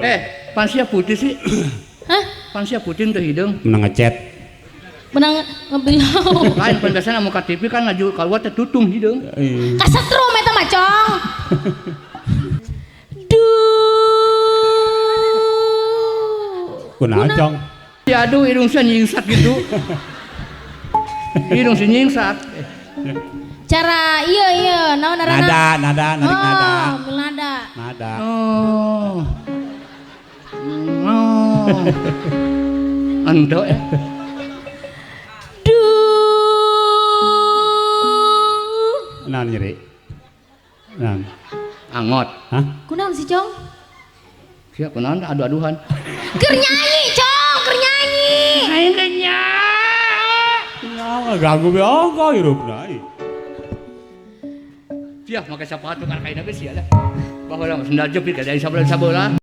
Eh, pansia putih sih. Hah? Pansia putih teu hideung. Menang ngecet. Menang ngebilau. Lain pan biasana muka TV kan laju keluar teh tutung hideung. Ih. Kasetrum eta mah, Cong. Duh. Kunaon, Cong? Ya aduh hidung saya nyingsat gitu. Hidung si nyingsat. Cara iya iya naon ngaranna? Nada, nada, narik nada. Oh, ambil nada. Nada. Oh. Oh. Endo ya. Duh. Naon nyeri? Naon? Angot. Hah? Kunaon sih, Cong? Siap kunaon adu-aduhan. Keur nyanyi, Cong, keur nyanyi. Aing kenyang. Ya, ganggu be ongko hirupna. Ih. Siap make sepatu kan kaina geus sia lah. Baheula mah sendal jepit kada sabelah-sabelah.